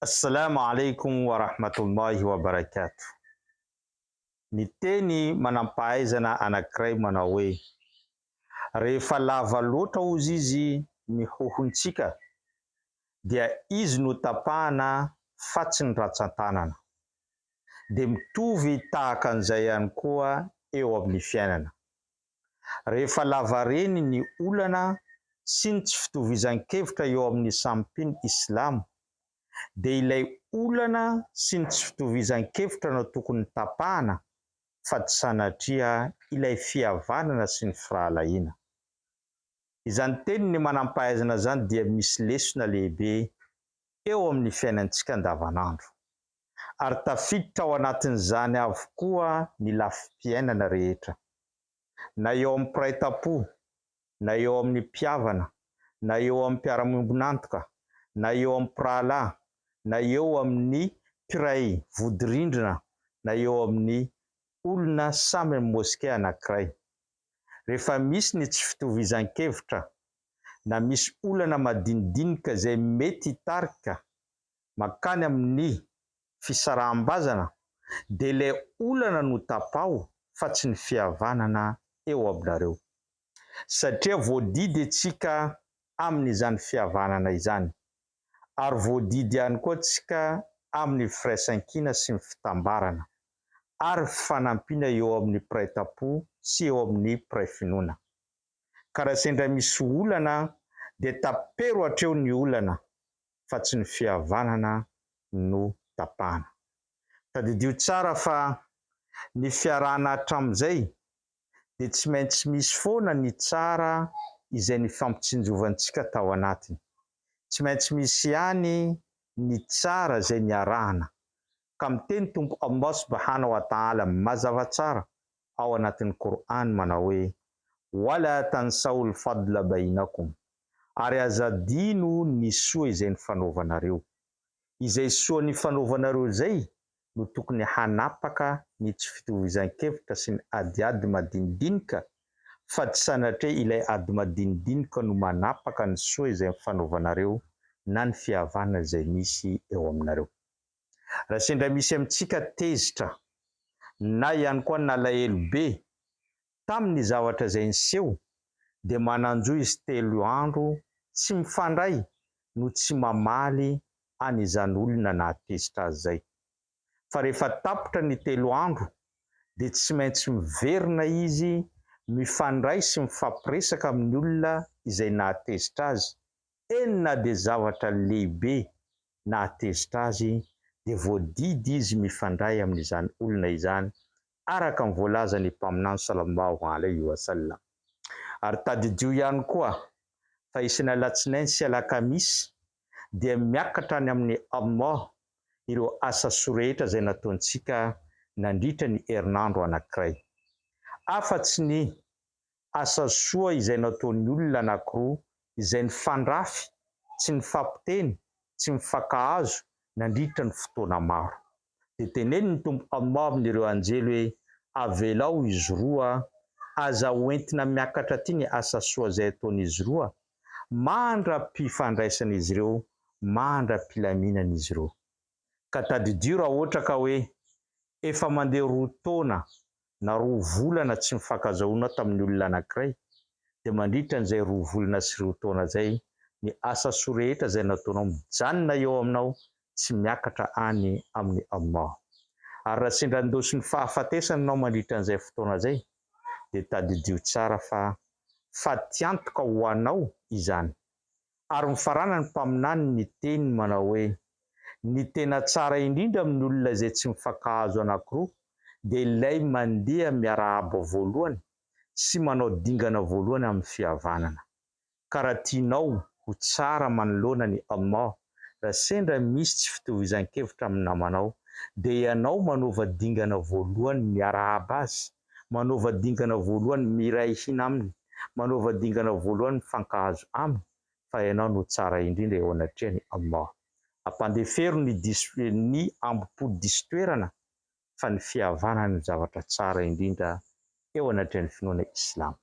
Assalamu alaikum wa rahmatullahi wa barakatuh. Niteny manampahaizana anankiray manao hoe, Rehefa lava loatra hozy izy ny hohontsika dia izy no tapahana fa tsy ny ratsan-tanana. Dia mitovy tahaka an'izay ihany koa eo amin'ny fiainana. Rehefa lavareny ny olana sy ny tsy fitovizan-kevitra eo amin'ny samy mpino islamo, dia ilay olana sy ny tsy fitovizan-kevitra no tokony tapahana fa tsy sanatria ilay fihavanana sy ny firahalahiana. Izany tenin'ny manampahaizana izany dia misy lesona lehibe eo amin'ny fiainantsika andavanandro. Ary tafiditra ao anatin'izany avokoa ny lafim-piainana rehetra. Na eo amin'ny mpiray tampo, na eo amin'ny mpihavana, na eo amin'ny mpiara-miombon'antoka, na eo amin'ny mpirahalahy, na eo amin'ny mpiray vodirindrina, na eo amin'ny olona samy amin'ny moske anankiray. Rehefa misy ny tsy fitovizan-kevitra na misy olana madinidinika izay mety hitarika mankany amin'ny fisaraham-bazana dia ilay olana no tapaho fa tsy ny fihavanana eo aminareo. Satria voadidy antsika amin'izany fihavanana izany. Ary voadidy ihany koa antsika amin'ny firaisankina sy ny fitambarana ary fifanampiana eo amin'ny mpiray tampo sy eo amin'ny mpiray finoana. Ka raha sendra misy olana dia tapero hatreo ny olana fa tsy ny fihavanana no tapahana. Tadidio tsara fa ny fiarahana hatramin'izay dia tsy maintsy misy foana ny tsara izay nifampitsinjovantsika tao anatiny. Tsy maintsy misy ihany ny tsara izay niarahana. Ka miteny Tompo Allah subhanahu wa ta'ala mazava tsara ao anatin'ny Qur'an manao hoe, Wala tansawul fadla bainakum, ary aza adino ny soa izay nifanaovanareo. Izay soa nifanaovanareo izay no tokony hanapaka ny tsy fitovizan-kevitra sy ny adiady madinidinika fa tsy sanatria ilay ady madinidinika no manapaka ny soa izay nifanaovanareo na ny fihavanana izay misy eo aminareo. Raha sendra misy amintsika tezitra na ihany koa nalahelo be tamin'ny zavatra izay niseho dia manan-jo izy telo andro tsy mifandray no tsy mamaly an'izany olona nahatezitra azy izay. Fa rehefa tapitra ny telo andro dia tsy maintsy miverina izy mifandray sy mifampiresaka amin'ny olona izay nahatezitra azy, eny na dia zavatra lehibe nahatezitra azy dia voadidy izy mifandray amin'izany olona izany araka ny voalazan'ny Mpaminany Sallallahu alaihi wa sallam. Ary tadidio ihany koa fa isan'ny alatsinainy sy alakamisy dia miakatra any amin'i Allah ireo asa soa rehetra izay nataontsika nandritra ny herinandro anankiray. Afa-tsy ny asa soa izay nataon'ny olona anankiroa izay nifandrafy, tsy nifampiteny, tsy nifankahazo nandritra ny fotoana maro. Dia tenenin'ny Tompo Allah amin'ireo anjely hoe, Avelao izy roa, aza hoentina miakatra aty ny asa soa izay ataon'izy roa, mandra-pifandraisan'izy ireo, mandra-pilaminan'izy ireo. Ka tadidio raha ohatra ka hoe efa mandeha roa taona na roa volana tsy mifankazahoana tamin'ny olona anankiray, dia mandritra an'izay roa volana sy roa taona izay, ny asa soa rehetra izay nataonao mijanona eo aminao tsy miakatra any amin'i Allah. Ary raha sendra andosin'ny fahafatesana ianao mandritra an'izay fotoana izay, dia tadidio tsara fa fatiantoka ho anao izany. Ary mifarana ny Mpaminany ny teniny manao hoe, Ny tena tsara indrindra amin'ny olona izay tsy mifankahazo anankiroa dia ilay mandeha miarahaba voalohany sy manao dingana voalohany amin'ny fihavanana. Ka raha tianao ho tsara manoloana an'i Allah, raha sendra misy tsy fitovizan-kevitra amin'ny namanao, dia ianao manaova dingana voalohany miarahaba azy, manaova dingana voalohany miray hina aminy, manaova dingana voalohany mifankahazo aminy, fa ianao no tsara indrindra eo anatrehan'i Allah. Ampandefero ny diso ny ambo-po diso toerana fa ny fihavanana no zavatra tsara indrindra eo anatrehan'ny finoana Islamo.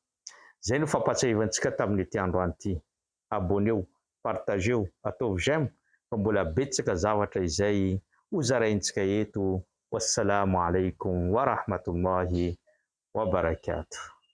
Izay no fampahatsiahivantsika tamin'ity androany ity. Abonneo, partageo, ataovy j'aime. fa mbola betsaka zavatra izay ho zaraintsika eto. Wassalamo alaikum wa rahmatullahi wa barakatuh.